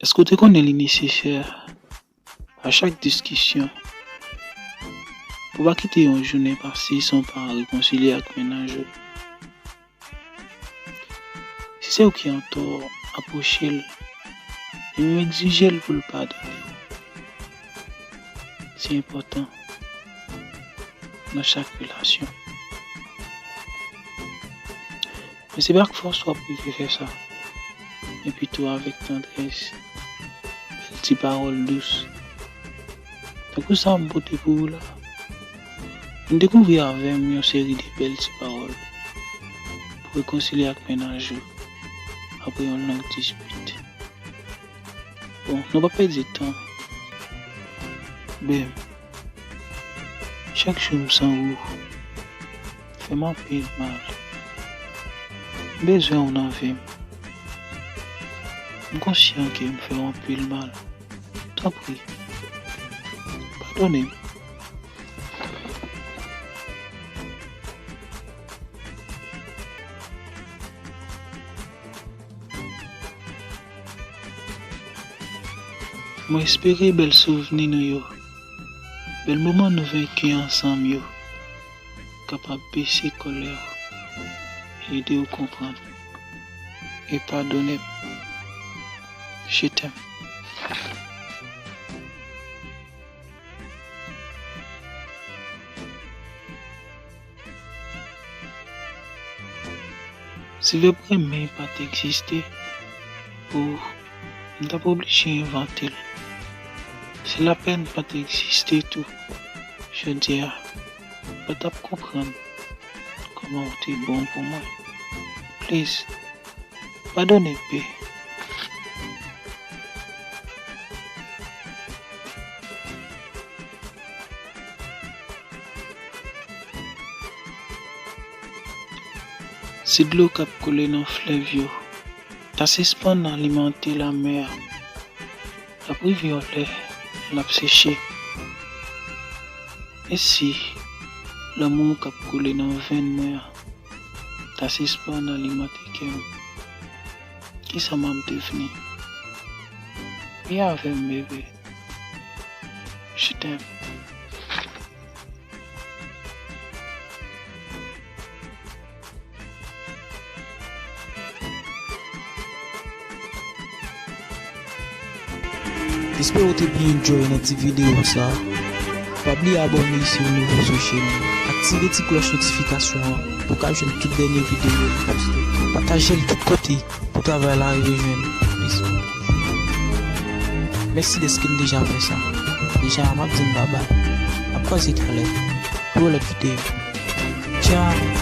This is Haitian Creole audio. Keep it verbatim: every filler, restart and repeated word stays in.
Èske w te konnen li nesesè a chak diskisyon pou w pa kite yon jounen pase san w pa rekonsilye ak mennaj ou? Si se ou ki antò, apwoche l e menm egzije l pou l padone w. Se enpòtan nan chak relasyon. Men se pa ak fòs w ap rive fè sa, men pito avèk tandrès, bèl ti pawòl dous. Tankou sa m pote pou ou la. Vin dekouvri avè m yon seri de bèl ti pawòl pou rekonsilye ak mennaj ou apre yon long dispit. Bon, nou pa pèdi tan. Babe, chak jou m san ou fè m anpil mal. M bezwen w nan vi m. M konsyan ke m fè w anpil mal. Tanpri, padone m. Mwen espere bèl souvni nou yo, bèl moman nou venki ansanm yo, kapab bese kòlè w, ede w konprann e padone m. Je t'aime. Si vèb renmen pa t egziste, o, m t ap oblije envante l. Si lapèn pa t egziste tou, jodi a, m pa t ap konprann kòman w te bon pou mwen. Please, padone m, babe. Si dlo k ap koule nan flèv yo ta sispann alimante lamè a, l ap rive yon lè l ap seche. E si lanmou k ap koule nan venn mwen an ta sispann alimante kè m, kisa m ap devni? Vin avè m, bebe. Je t'aime. M espere w te byen enjoy nan ti videyo sa. Pa bliye abòne si w nouvo sou chèn nan. Aktive ti klòch notifikasyon an pou w ka jwenn tout dènye videyo nou poste. Pataje l tout kote pou travay la rive jwenn plis moun. Mèsi dèske n deja fè sa. Deja, m ap di n babay. N ap kwaze talè pou yon lòt videyo. Tchao!